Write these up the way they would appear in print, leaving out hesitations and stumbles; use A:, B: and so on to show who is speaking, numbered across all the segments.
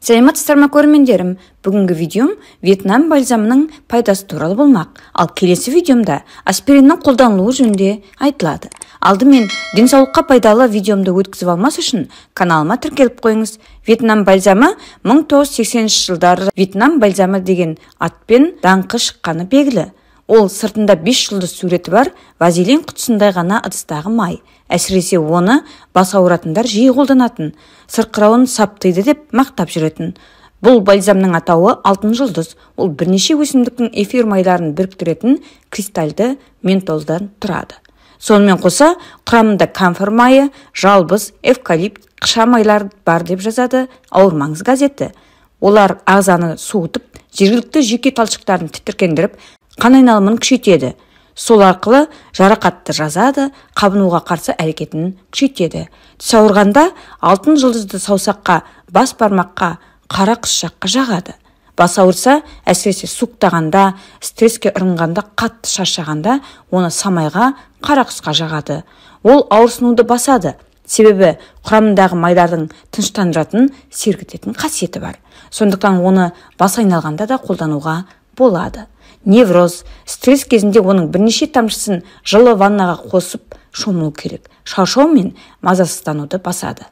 A: Сәлеметсіздер ме, көрермендерім? Бүгінгі видеом Вьетнам бальзамының пайдасы туралы болмақ. Ал келесі видеомда аспириннің қолданылуы жөнінде айтылады. Алдымен денсаулыққа пайдалы видеомды өткізіп алмас үшін каналыма тіркеліп қойыңыз. Вьетнам бальзамы 1980 жылдары Вьетнам бальзамы деген атпен даңқы шыққаны белгілі. Ол сыртында 5 жұлдыз суреті бар вазелин құтысындай ғана ыдыстағы май. Әсіресе оны бас ауыратындар жиі қолданатын, сырқырауын саптайды деп мақтап жүретін. Бұл бальзамның атауы алтын жұлдыз. Ол бірнеше өсімдіктің эфир майларын біріктіретін кристалды ментолдан тұрады. Сонымен қоса құрамында камфор майы, жалбыз, эвкалипт, қыша майлар бар деп жазады Ауырмаңыз газеті. Олар ағзаны суытып, жергілікті жүйке талшықтарын тітіркендіріп, қан айналымын күшейтеді. Сол арқылы жарақатты жазады, қабынуға қарсы әрекетін күшейтеді. Тіс ауырғанда алтын жұлдызды саусаққа, бас бармаққа, қара құс жаққа жағады. Бас ауырса, әсіресе суықтағанда, стресске ұрынғанда, қатты шаршағанда, оны самайға, қара құсқа жағады. Ол ауырсынуды басады. Себебі құрамындағы майлардың тыныштандыратын, сергітетін қасиеті бар. Сондықтан оны бас айналғанда да қолдануға болады. Невроз, стресс кезінде оның бірнеше тамшысын жылы ваннаға қосып шомылу керек. Шаршау мен мазасыздануды басады.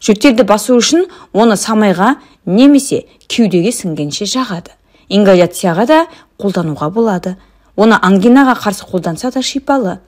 A: Жөтелді басу үшін оны самайға немесе кеудеге сіңгенше жағады. Ингаляцияға да қолдануға болады. Оны ангинаға қарсы қолданса да шипалы.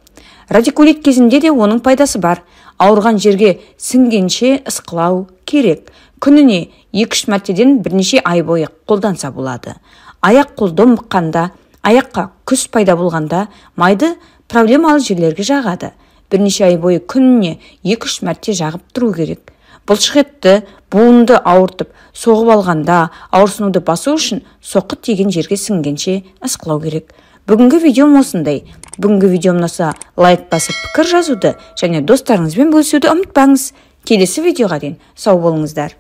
A: Радикулит кезінде де оның пайдасы бар. Ауырған жерге сіңгенше ысқылау керек. Күніне 2-3 мәртеден бірнеше ай бойы қолданса болады. Аяқ қол домбыққанда, аяққа күс пайда болғанда майды проблемалы жерлерге жағады. Бірнеше ай бойы күніне 2-3 мәрте жағып тұру керек. Бұлшық етті, буынды ауыртып, соғып алғанда ауырсынуды басу үшін соққы тиген жерге сіңгенше ысқылау керек. Бүгінгі видеом осындай. Бүгінгі видеом ұнаса лайк басып пікір жазуды және достарыңызбен бөлісуді ұмытпаңыз. Келесі видеоға дейін сау болыңыздар.